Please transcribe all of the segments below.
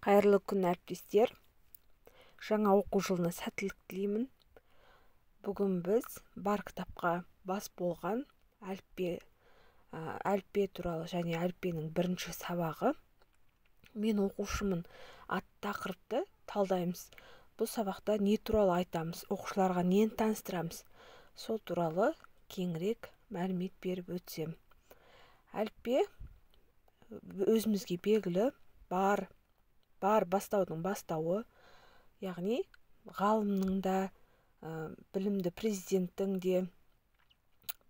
Қайырлы күн, әріптестер! Жаңа оқу жылына сәттілік тілеймін. Бүгін біз бар кітапқа бас болған әліппе туралы және әліппенің бірінші сабағы «Мен оқушымын» атты тақырыпты талдаймыз. Бұл сабақта не туралы айтамыз, оқушыларға нені таныстырамыз, сол туралы кеңірек мәлімет беріп өтсем. Әліппе өзімізге белгілі бар бастаудың бастауы, яғни ғалымның да, білімді президенттің де,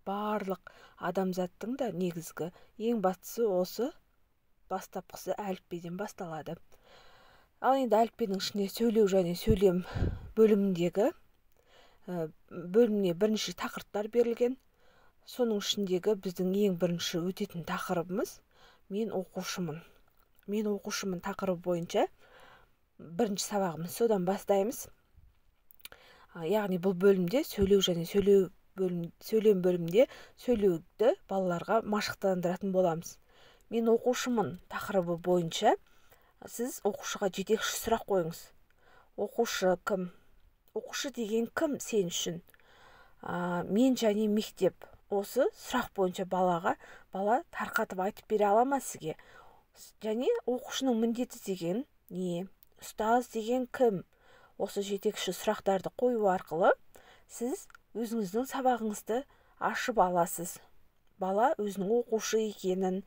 барлық адамзаттың да негізгі ең бастысы осы бастапқысы әліппеден басталады. Ал енді әліппенің ішінде сөйлеу және сөйлем бөліміндегі бөліміне бірнеше тақырыптар берілген. Соның ішіндегі біздің ең бірінші өтетін тақырыбымыз «Мен оқушымын». «Мен оқушымын» тақырыбы бойынша бірінші сабағымыз, содан бастаймыз. Яғни бұл бөлімде сөйлеу және сөйлем бөлімінде сөйлеуді балаларға машықтандыратын боламыз. «Мен оқушымын» тақырыбы бойынша сіз оқушыға жетекші сұрақ қойыңыз. Оқушы кім? Оқушы деген кім сен үшін? Мен және мектеп. Осы сұрақ бойынша бала тарқатып айтып бере ала ма сізге? Және оқушының міндеті деген не? Ұстаз деген кім? Осы жетекші сұрақтарды қою арқылы сіз өзіңіздің сабағыңызды ашып аласыз. Бала өзінің оқушы екенін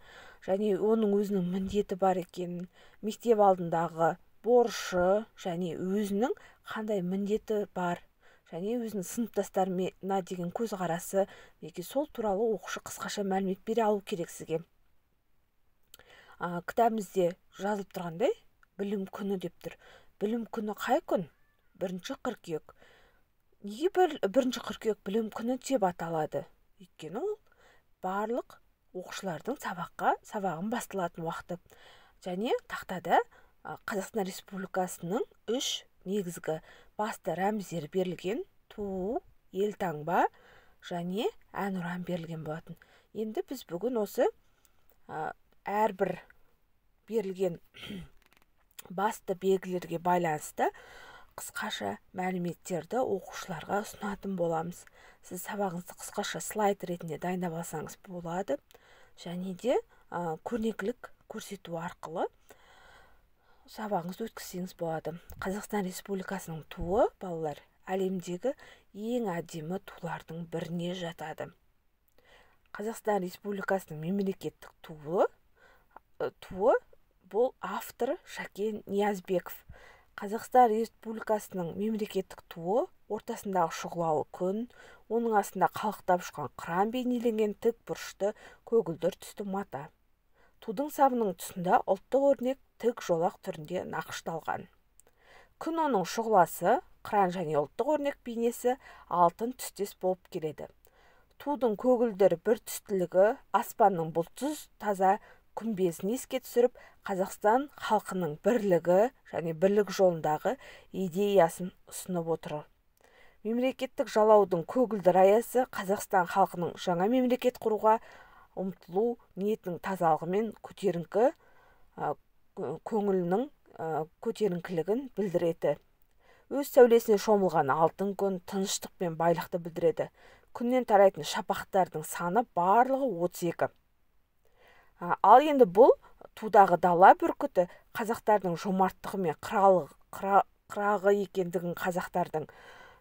және оның өзінің міндеті бар екенін, мектеп алдындағы борышы және өзінің қандай міндеті бар және өзінің сыныптастарына деген көзқарасы неге, сол туралы оқушы қысқаша мәлімет бере алу керек сізге. Кітабымызде жазылып тұрғандай, білім күні деп тұр. Білім күні қай күн? 1 қыркүйек. Неге 1 қыркүйек білім күні деп аталады? Өйткені ол барлық оқушылардың сабағын басталатын уақыты. Және тақтада Қазақстан Республикасының үш негізгі басты рәміздері берілген: ту, елтаңба және әнұран берілген болатын. Енді біз бүгін осы әрбір берілген басты белгілерге байланысты қысқаша мәліметтерді оқушыларға ұсынатын боламыз. Сіз сабағыңызды қысқаша слайд ретінде дайындап алсаңыз болады және де көрнекілік көрсету арқылы сабағыңызды өткізсеңіз болады. Қазақстан Республикасының туы, балалар, әлемдегі ең әдемі тулардың біріне жатады. Қазақстан Республикасының мемлекеттік туы, бұл авторы Шәкен Ниязбеков. Қазақстан Республикасының мемлекеттік туы ортасындағы шұғылалы күн, оның астында қалықтап ұшқан қыран бейнеленген тік бұрышты көгілдір түсті мата. Тудың сабының тұсында ұлттық өрнек тік жолақ түрінде нақышталған. Күн, оның шұғыласы, қыран және ұлттық өрнек бейнесі алтын түстес болып келеді. Тудың көгілдір бір түстілігі аспанның бұлтсыз таза күмбезін еске түсіріп, Қазақстан халқының бірлігі және бірлік жолындағы идеясын ұсынып отыр. Мемлекеттік жалаудың көгілдір аясы Қазақстан халқының жаңа мемлекет құруға ұмтылу ниетінің тазалығы мен көтеріңкі көңілінің көтеріңкілігін білдіреді. Өз сәулесіне шомылған алтын күн тыныштық пен байлықты білдіреді. Күннен тарайтын шапақтардың саны барлығы 32. Ал енді бұл тудағы дала бүркіті қазақтардың жомарттығы мен қырағы екендігін, қазақтардың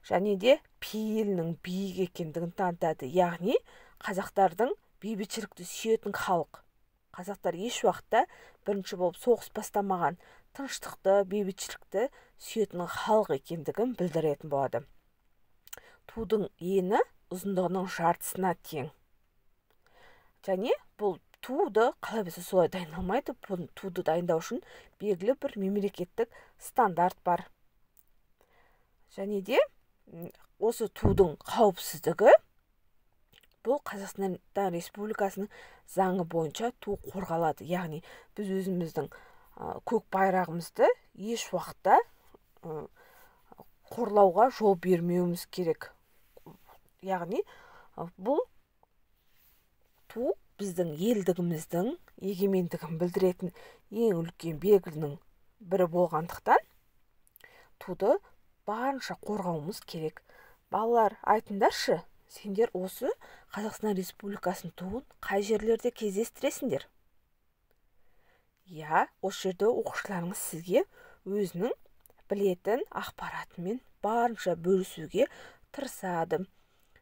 және де пейілінің биік екендігін танытады. Яғни қазақтардың бейбітшілікті сүйетін халық. Қазақтар еш уақытта бірінші болып соғыс бастамаған, тыныштықты, бейбітшілікті сүйетін халық екендігін білдіретін болады. Тудың ені ұзындығының жартысына тең. Және бұл туды қалай болса солай дайындалмайды. Бұл туды дайындау үшін белгілі бір мемлекеттік стандарт бар. Және де осы тудың қауіпсіздігі, бұл Қазақстан Республикасының заңы бойынша ту қорғалады. Яғни біз өзіміздің көк байрағымызды еш уақытта қорлауға жол бермеуіміз керек. Яғни бұл ту біздің елдігіміздің, егемендігін білдіретін ең үлкен белгінің бірі болғандықтан туды барынша қорғауымыз керек. Балалар, айтыңдаршы, сендер осы Қазақстан Республикасының туын қай жерлерде кездестіресіңдер? Иә, осы жерде оқушыларыңыз сізге өзінің білетін ақпаратымен барынша бөлісуге тырысады.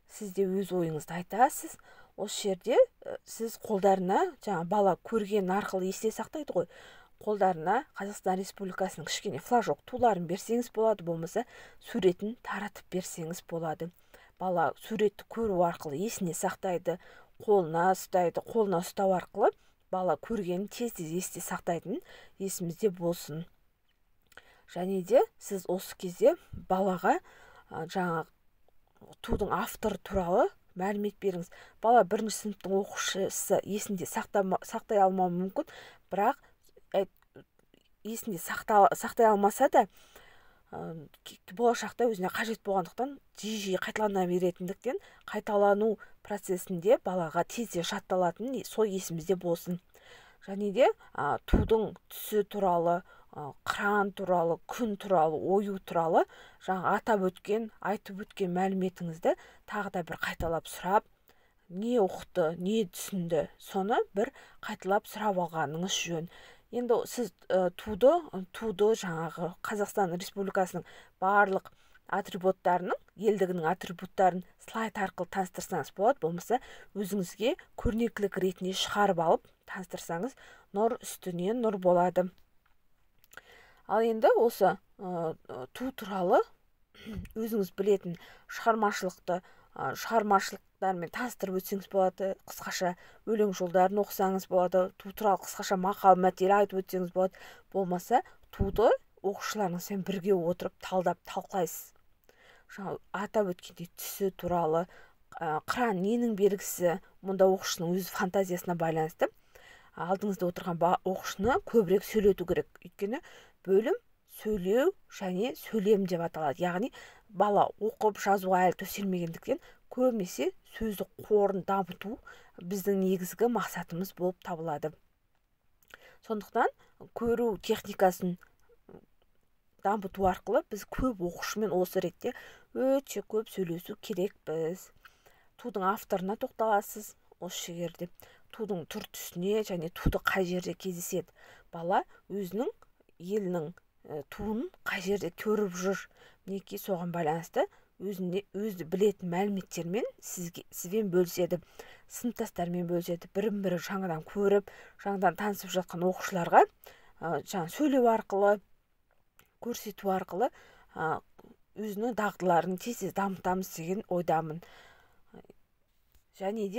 Сіз де өз ойыңызды айтасыз. Осы жерде сіз қолдарына, жаңа бала көрген арқылы есте сақтайды ғой, қолдарына Қазақстан Республикасының кішкене флажок туларын берсеңіз болады, болмаса суретін таратып берсеңіз болады. Бала суретті көру арқылы есіне сақтайды, қолына ұстайды. Қолына ұстау арқылы бала көргенін тез-тез есте сақтайтын есімізде болсын. Және де сіз осы кезде балаға жаңа тудың авторы туралы мәлімет беріңіз. Бала бірінші сыныптың оқушысы есінде сақтай алмауы мүмкін, бірақ есінде сақтай алмаса да болашақта өзіне қажет болғандықтан жиі-жиі қайталана беретіндіктен қайталану процесінде балаға тез-тез жатталатын сол есімізде болсын. Және де тудың түсі туралы, қыран туралы, күн туралы, ою туралы жаңа атап өткен, айтып өткен мәліметіңізді тағы да бір қайталап сұрап, не ұқты, не түсінді, соны бір қайталап сұрап алғаныңыз жөн. Енді сіз туды жаңағы Қазақстан Республикасының барлық атрибуттарының, елдігінің атрибуттарын слайд арқылы таныстырсаңыз болады, болмаса өзіңізге көрнекілік ретінде шығарып алып таныстырсаңыз, нұр үстіне нұр болады. Ал енді осы ту туралы өзіңіз білетін шығармашылықтармен таныстырып өтсеңіз болады, қысқаша өлең жолдарын оқысаңыз болады, ту туралы қысқаша мақал мәтел айтып өтсеңіз болады, болмаса туды оқушыларыңызбен бірге отырып талдап талқылайсыз. Жаңа атап өткендей түсі туралы, қыран ненің белгісі, мұнда оқушының өз фантазиясына байланысты алдыңызда отырған оқушыны көбірек сөйлету керек. Өйткені бөлім сөйлеу және сөйлем деп аталады. Яғни бала оқып жазуға әлі төселмегендіктен көбінесе сөздік қорын дамыту біздің негізгі мақсатымыз болып табылады. Сондықтан көру техникасын дамыту арқылы біз көп оқушымен осы ретте өте көп сөйлесу керекпіз. Тудың авторына тоқталасыз осы жерде. Тудың түр-түсіне және туды қай жерде кездеседі. Бала өзінің елінің туын қай жерде көріп жүр, мінекей соған байланысты өзіне өзі білетін мәліметтермен сізбен бөліседі, сыныптастарымен бөліседі. Бірін-бірі жаңадан көріп, жаңадан танысып жатқан оқушыларға жаңа сөйлеу арқылы, көрсету арқылы өзінің дағдыларын тез-тез дамытамыз деген ойдамын. Және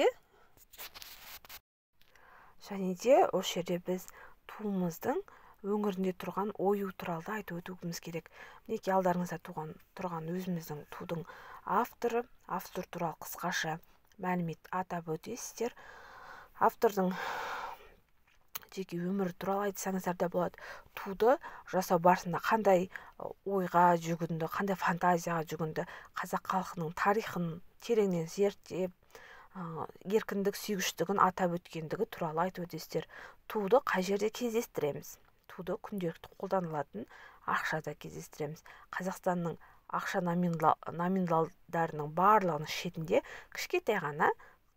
де осы жерде біз туымыздың өңірінде тұрған ою туралы да айтып өтуіміз керек. Мінекей алдарыңызда тұрған өзіміздің тудың авторы, автор туралы қысқаша мәлімет атап өтесіздер. Автордың жеке өмірі туралы айтсаңыздар да болады. Туды жасау барысында қандай ойға жүгінді, қандай фантазияға жүгінді, қазақ халқының тарихын тереңнен зерттеп, еркіндік сүйгіштігін атап өткендігі туралы айтып өтесіздер. Туды қай жерде кездестіреміз? Туды күнделікті қолданылатын ақшада кездестіреміз. Қазақстанның ақша номиналдарының барлығының шетінде кішкентай ғана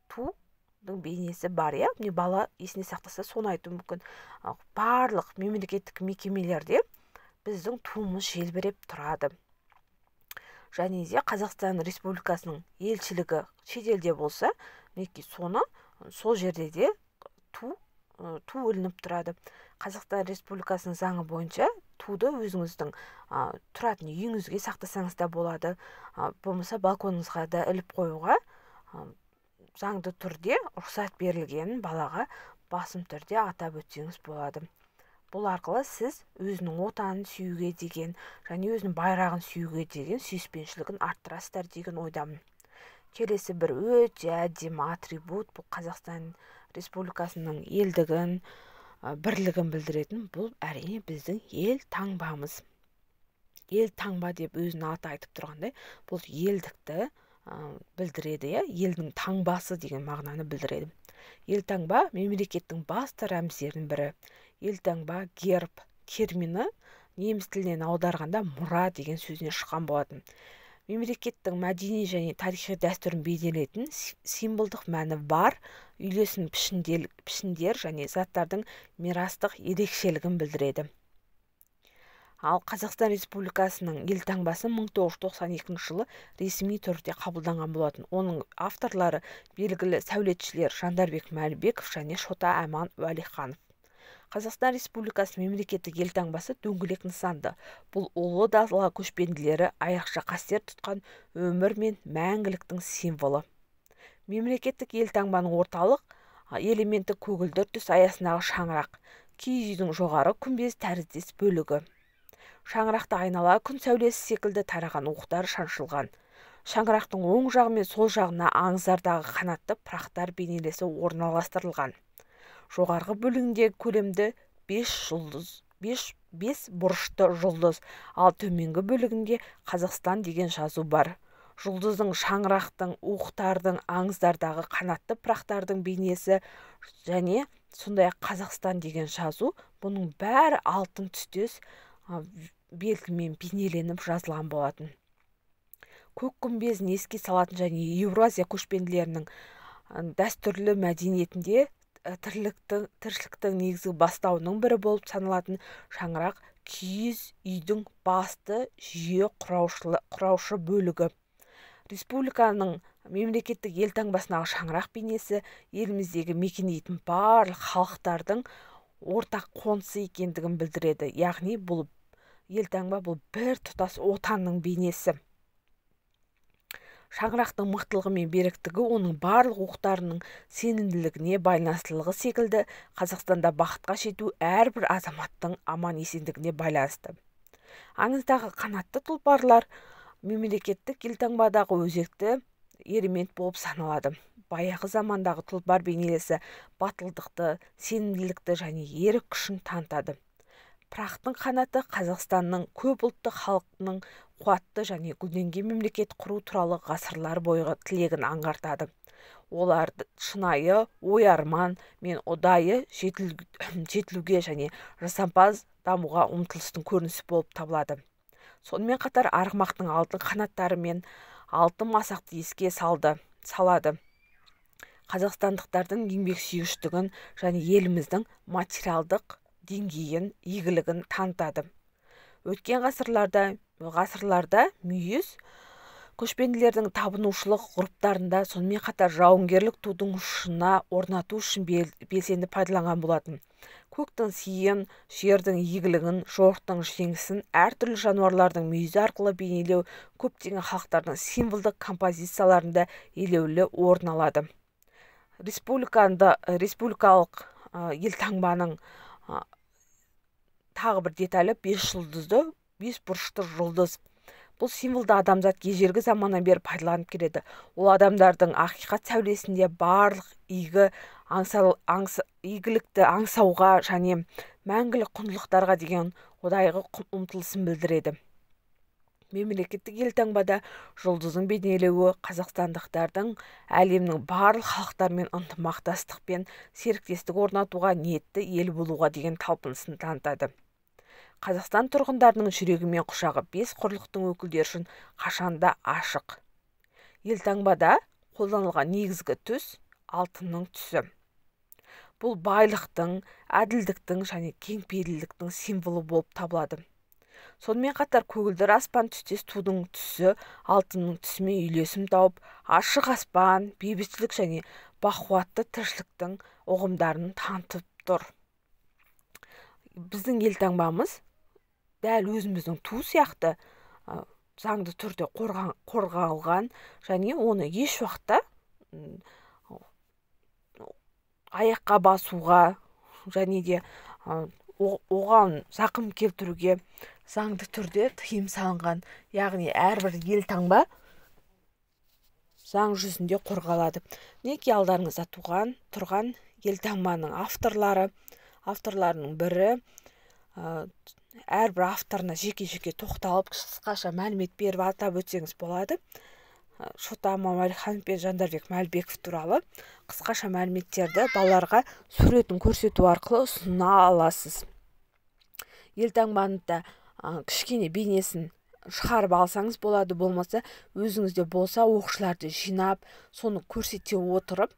тудың бейнесі бар, иә? Міне бала есіне сақтаса соны айтуы мүмкін. Барлық мемлекеттік мекемелерде біздің туымыз желбіреп тұрады. Және де Қазақстан Республикасының елшілігі шетелде болса, мінекей соны сол жерде де ту ілініп тұрады. Қазақстан Республикасының заңы бойынша туды өзіңіздің тұратын үйіңізге сақтасаңыз да болады, болмаса балконыңызға да іліп қоюға заңды түрде рұқсат берілгенін балаға басым түрде атап өтсеңіз болады. Бұл арқылы сіз өзінің отанын сүюге деген және өзінің байрағын сүюге деген сүйіспеншілігін арттырасыздар деген ойдамын. Келесі бір өте әдемі атрибут, бұл Қазақстан Республикасының елдігін, бірлігін білдіретін, бұл әрине біздің ел таңбамыз. Ел таңба деп өзінің аты айтып тұрғандай, бұл елдікті білдіреді, иә? Елдің таңбасы деген мағынаны білдіреді. Ел таңба мемлекеттің басты рәміздерінің бірі. Ел таңба герб термині Неміс тілінен аударғанда мұра деген сөзінен шыққан болатын. Мемлекеттің мәдени және тарихи дәстүрін бейнелейтін символдық мәні бар үйлесім пішіндер және заттардың мирастық ерекшелігін білдіреді. Ал Қазақстан Республикасының елтаңбасы 1992 жылы ресми түрде қабылданған болатын. Оның авторлары белгілі сәулетшілер Жандарбек Мәлібеков және Шота Аман Уәлиханов. Қазақстан Республикасының мемлекеттік елтаңбасы дөңгелек нысанды. Бұл ұлы дала көшпенділері айрықша қасиет тұтқан өмір мен мәңгіліктің символы. Мемлекеттік елтаңбаның орталық элементі көгілдір түс аясындағы шаңырақ, киіз үйдің жоғары күмбез тәріздес бөлігі. Шаңырақты айнала күн сәулесі секілді тараған уықтар шаншылған. Шаңырақтың оң жағы мен сол жағына аңыздардағы қанатты пырақтар бейнелесі орналастырылған. Жоғарғы бөлігіндегі көлемді 5 бұрышты жұлдыз, ал төменгі бөлігінде Қазақстан деген жазу бар. Жұлдыздың, шаңырақтың, уықтардың, аңыздардағы қанатты пырақтардың бейнесі және сондай-ақ Қазақстан деген жазу, бұның бәрі алтын түстес белгімен бейнеленіп жазылған болатын. Көк күмбезін еске салатын және Еуразия көшпенділерінің дәстүрлі мәдениетінде тіршіліктің негізгі бастауының бірі болып саналатын шаңырақ киіз үйдің басты жүйе құраушы бөлігі. Республиканың мемлекеттік елтаңбасындағы шаңырақ бейнесі еліміздегі мекендейтін барлық халықтардың ортақ қонысы екендігін білдіреді. Яғни бұл елтаңба бұл бір тұтас отанның бейнесі. Шаңырақтың мықтылығы мен беріктігі оның барлық уықтарының сенімділігіне байланыстылығы секілді Қазақстанда бақытқа жету әрбір азаматтың аман-есендігіне байланысты. Аңыздағы қанатты тұлпарлар мемлекеттік елтаңбадағы өзекті элемент болып саналады. Баяғы замандағы тұлпар бейнесі батылдықты, сенімділікті және ерік күшін танытады. Пырақтың қанаты Қазақстанның көп ұлтты халқының қуатты және гүлденген мемлекет құру туралы ғасырлар бойғы тілегін аңғартады. Олар шынайы ой-арман мен ұдайы жетілуге және жасампаз дамуға ұмтылыстың көрінісі болып табылады. Сонымен қатар арғымақтың алтын қанаттары мен алтын масақты еске салады. Қазақстандықтардың еңбексүйгіштігін және еліміздің материалдық деңгейін, игілігін танытады. Өткен ғасырларда мүйіз көшпенділердің табынушылық ғұрыптарында, сонымен қатар жауынгерлік тудың ұшына орнату үшін белсенді пайдаланған болатын. Көктің сыйын, жердің игілігін, жорықтың жеңісін әртүрлі жануарлардың мүйізі арқылы бейнелеу көптеген халықтардың символдық композицияларында елеулі орын алады. Республикалық елтаңбаның тағы бір деталі 5 жұлдызды, 5 бұрышты жұлдыз. Бұл символды адамзат ежелгі заманнан бері пайдаланып келеді. Ол адамдардың ақиқат сәулесінде барлық игілікті аңсауға және мәңгілік құндылықтарға деген ұдайғы ұмтылысын білдіреді. Мемлекеттік елтаңбада жұлдыздың бейнелеуі қазақстандықтардың әлемнің барлық халықтарымен ынтымақтастық пен серіктестік орнатуға ниетті ел болуға деген талпынысын танытады. Қазақстан тұрғындарының жүрегі мен құшағы 5 құрлықтың өкілдері үшін қашанда ашық. Елтаңбада қолданылған негізгі түс алтынның түсі. Бұл байлықтың, әділдіктің және кеңпейілдіктің символы болып табылады. Сонымен қатар көгілдір аспан түстес тудың түсі алтынның түсімен үйлесім тауып, ашық аспан, бейбітшілік және бақуатты тіршіліктің ұғымдарын танытып тұр. Біздің елтаңбамыз дәл өзіміздің ту сияқты заңды түрде қорғалған және оны еш уақытта аяққа басуға және де оған зақым келтіруге заңды түрде тыйым салынған. Яғни әрбір елтаңба заң жүзінде қорғалады. Мінекей алдарыңызда тұрған елтаңбаның авторларының бірі. Әрбір авторына жеке-жеке тоқталып, қысқаша мәлімет беріп атап өтсеңіз болады. Шота Аман Уәлиханов пен Жандарбек Мәлібеков туралы қысқаша мәліметтерді балаларға суретін көрсету арқылы ұсына аласыз. Елтаңбаны да Кішкене бейнесін шығарып алсаңыз болады, болмаса өзіңізде болса оқушыларды жинап, соны көрсете отырып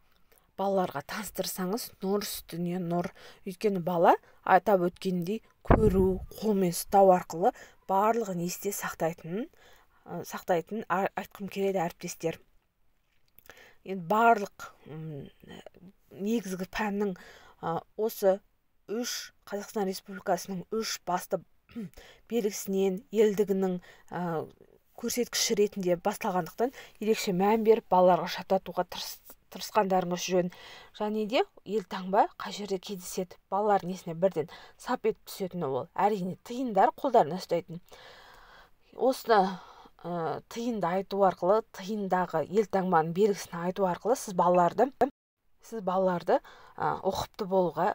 балаларға таныстырсаңыз, нұр үстіне нұр. Өйткені бала атап өткендей көру, қолмен ұстау арқылы барлығын есте сақтайтынын айтқым келеді, әріптестер. Енді барлық негізгі пәннің осы үш Қазақстан Республикасының үш басты белгісінен елдігінің көрсеткіші ретінде басталғандықтан ерекше мән беріп балаларға жаттатуға тырысқандарыңыз жөн. Және де елтаңба қай жерде кездеседі, балалардың есіне бірден сап етіп түсетіні ол әрине тиындар, қолдарына ұстайтын. Осыны тиынды айту арқылы, тиындағы елтаңбаның белгісін айту арқылы сіз балаларды ұқыпты болуға,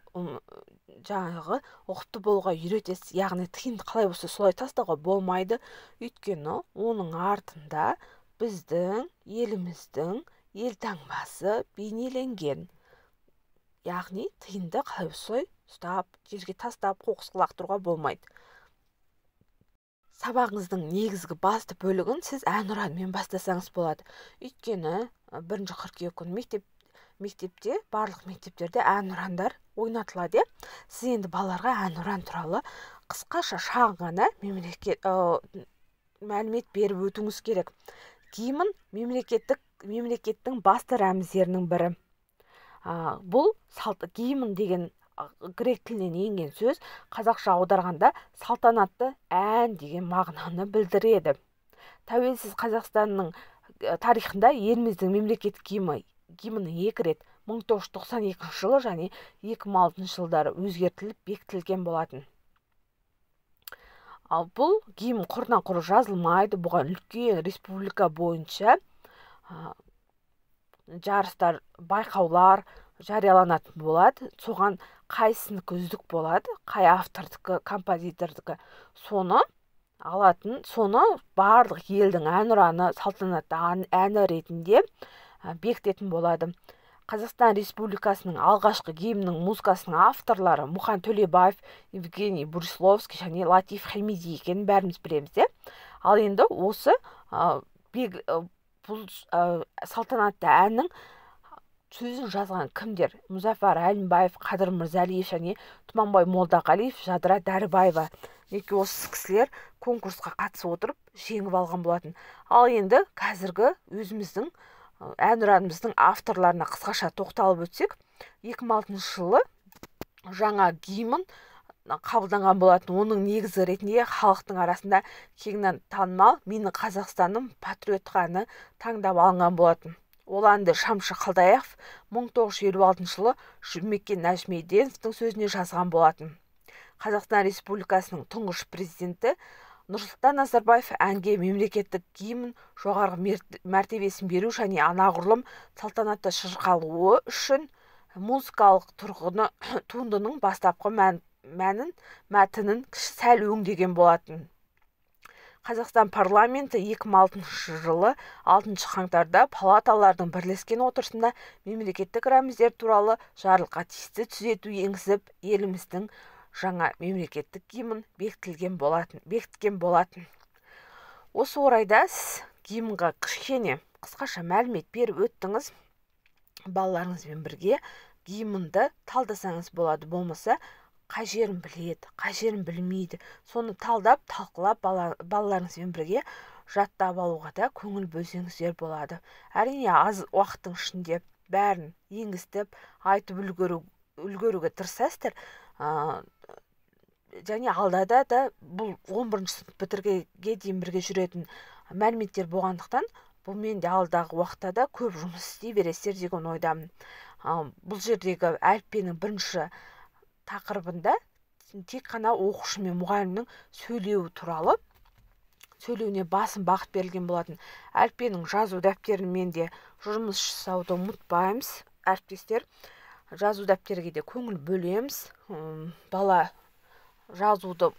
жаңағы ұқыпты болуға үйретесіз. Яғни тиынды қалай болса солай тастауға болмайды, өйткені оның артында біздің еліміздің елтаңбасы бейнеленген. Яғни тиынды қалай болса солай ұстап, жерге тастап, қоқысқа лақтыруға болмайды. Сабағыңыздың негізгі басты бөлігін сіз әнұранмен бастасаңыз болады. Өйткені 1 қыркүйек күні мектепте, барлық мектептерде әнұрандар ойнатылады. Сіз енді балаларға әнұран туралы қысқаша шағын ғана мәлімет беріп өтуіңіз керек. Гимн мемлекеттің басты рәміздерінің бірі. Бұл гимн деген грек тілінен енген сөз, қазақша аударғанда салтанатты ән деген мағынаны білдіреді. Тәуелсіз Қазақстанның тарихында еліміздің мемлекеттік гимні екі рет 1992 жылы және 2006 жылдары өзгертіліп бекітілген болатын. Ал бұл гимн құрынан құр жазылмайды, бұған үлкен республика бойынша жарыстар, байқаулар жарияланатын болады. Соған қайсынікі үздік болады, қай автордікі, композитордікі, соны алатын, соны барлық елдің әнұраны, салтанатты әні ретінде бекітетін болады. Қазақстан Республикасының алғашқы гимнінің музыкасының авторлары Мұқан Төлебаев, Евгений Брусиловский және Латиф Хамиди екенін бәріміз білеміз, де. Ал енді осы бұл салтанатты әннің сөзін жазған кімдер? Мұзафар Әлімбаев, Қадыр Мырзалиев және Тұманбай Молдағалиев, Жадыра Дәрібаева. Неке осы кісілер конкурсқа қатысып отырып жеңіп алған болатын. Ал енді қазіргі өзіміздің әнұранымыздың авторларына қысқаша тоқталып өтсек, 2006 жылы жаңа гимн қабылданған болатын. Оның негізі ретінде халықтың арасында кеңінен танымал «Менің Қазақстаным» патриоттық әні таңдап алынған болатын. Ол әнді Шамшы Қалдаяқов 1956 жылы Жұмекен Нәжімеденовтің сөзіне жазған болатын. Қазақстан Республикасының тұңғыш президенті Нұрсұлтан Назарбаев әнге мемлекеттік гимн жоғарғы мәртебесін беру және анағұрлым салтанатты шырқалуы үшін музыкалық туындының бастапқы мәтінін сәл өңдеген болатын. Қазақстан парламенті 2006 жылы 6 қаңтарда палаталардың бірлескен отырысында мемлекеттік рәміздер туралы жарлыққа тиісті түзету енгізіп, еліміздің жаңа мемлекеттік гимн бекіткен болатын. Осы орайда сіз гимнға кішкене қысқаша мәлімет беріп өттіңіз. Балаларыңызбен бірге гимнді талдасаңыз болады, болмаса қай жерін біледі, қай жерін білмейді, соны талдап, талқылап балаларыңызбен бірге жаттап алуға да көңіл бөлсеңіздер болады. Әрине, аз уақыттың ішінде бәрін енгізіп, айтып үлгеруге тырысасыздар. Және алдада да бұл 11 сынып бітіргенге дейін бірге жүретін мәліметтер болғандықтан, бұнымен де алдағы уақытта да көп жұмыс істей бересіздер деген ойдамын. Бұл жердегі әліппенің бірінші тақырыбында тек қана оқушы мен мұғалімнің сөйлеуі туралы, сөйлеуіне басым бағыт берілген болатын. Әліппенің жазу дәптерімен де жұмыс жасауды ұмытпаймыз, әріптестер. Жазу дәптерге де көңіл бөлеміз. Бала жазуды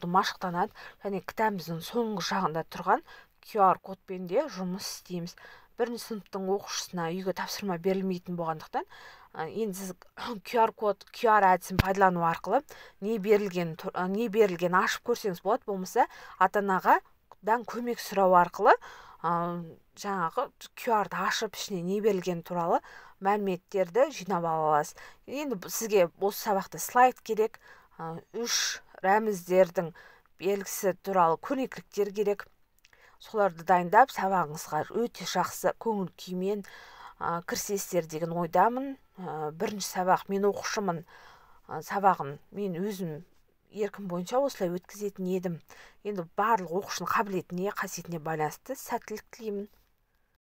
машықтанады және кітабымыздың соңғы жағында тұрған QR кодпен де жұмыс істейміз. Бірінші сыныптың оқушысына үйге тапсырма берілмейтін болғандықтан, Енді сіз QR код, QR әдісін пайдалану арқылы не берілген ашып көрсеңіз болады, болмаса ата анадан көмек сұрау арқылы жаңағы QR-ды ашып, ішіне не берілгені туралы мәліметтерді жинап ала аласыз. Енді сізге осы сабақта слайд керек, үш рәміздердің белгісі туралы көрнекіліктер керек. Соларды дайындап, сабағыңызға өте жақсы көңіл күймен кірісесіздер деген ойдамын. Бірінші сабақ «Мен оқушымын» сабағын мен өзім еркім бойынша осылай өткізетін едім. Енді барлық оқушының қабілетіне, қасиетіне байланысты. Сәттілік тілеймін.